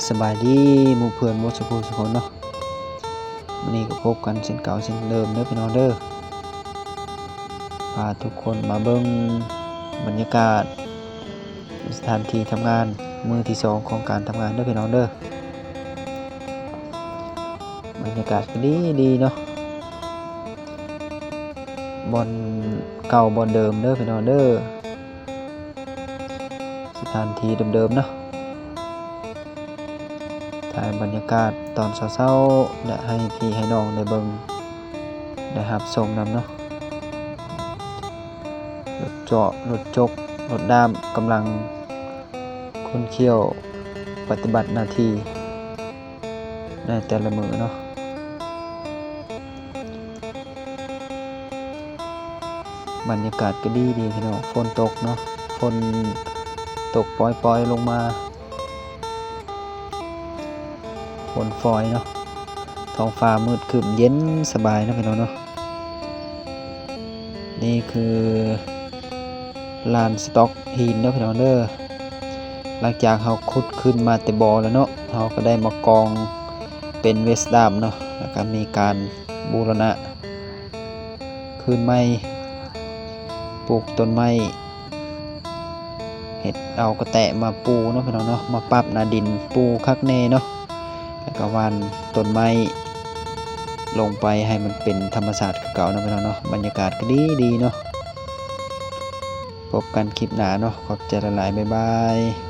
ສະບາຍດີໝູ່ເພື່ອນໝົດສູ່ຜູ້ສູ່ຄົນເນາະ. ມື້ນີ້ກໍພົບກັນເຊັ່ນເກົ່າເຊັ່ນເດີມເດີພີ່ນ້ອງເດີ. ພາທຸກຄົນມາເບິ່ງບັນຍາກາດສະຖານທີ່ທຳງານມື້ທີສອງຂອງການທຳງານເດີພີ່ນ້ອງເດີ. ບັນຍາກາດກໍດີດີເນາະ. ບ່ອນເກົ່າບ່ອນເດີມເດີພີ່ນ້ອງເດີ. ສະຖານທີ່ເດີມໆເນາະ. ຖ່າຍບັນຍາກາດຕອນເຊົ້າໆ ແລະ ໃຫ້ພີ່ໃຫ້ນ້ອງໄດ້ເບິ່ງ ໄດ້ຮັບຊົມນຳເນາະ. ລົດເຈາະ, ລົດຈົກ, ລົດດ້າມກຳລັງຂົນຂ້ຽວປະຕິບັດໜ້າທີ່ໃນແຕ່ລະມື້ເນາະ. ບັນຍາກາດກໍດີດີພີ່ນ້ອງ. ຝົນຕົກເນາະ, ຝົນຕົກປອຍໆລົງມາ, ຝົນຝອຍເນາະ. ທ້ອງຟ້າມືດຄຶ້ມເຢັນສະບາຍເນາະພີ່ນ້ອງເນາະ. ນີ້ຄືລານສະຕັອກຫີນເນາະພີ່ນ້ອງເດີ. ຫຼັງຈາກເຮົາຂຸດຂຶ້ນມາແຕ່ບໍ່ແລ້ວເນາະ, ເຮົາກໍໄດ້ມາກອງເປັນເວສດາມເນາະ, ແລ້ວກໍມີການບູລະນະຄືນໃໝ່, ປູກຕົ້ນໄມ້, ເຮັດເອົາກະແຕະມາປູເນາະພີ່ນ້ອງເນາະ, ມາປັບໜ້າດິນ, ປູຄັກແນ່ເນາະ, ແລ້ວກໍຫວ່ານຕົ້ນໄມ້ລົງໄປໃຫ້ມັນເປັນທຳມະຊາດຄືເກົ່າເນາະພີ່ນ້ອງເນາະ. ບັນຍາກາດກໍດີດີເນາະ. ພົບກັນຄລິບໜ້າເນາະ. ຂອບໃຈຫຼາຍໆ. ບາຍບາຍ.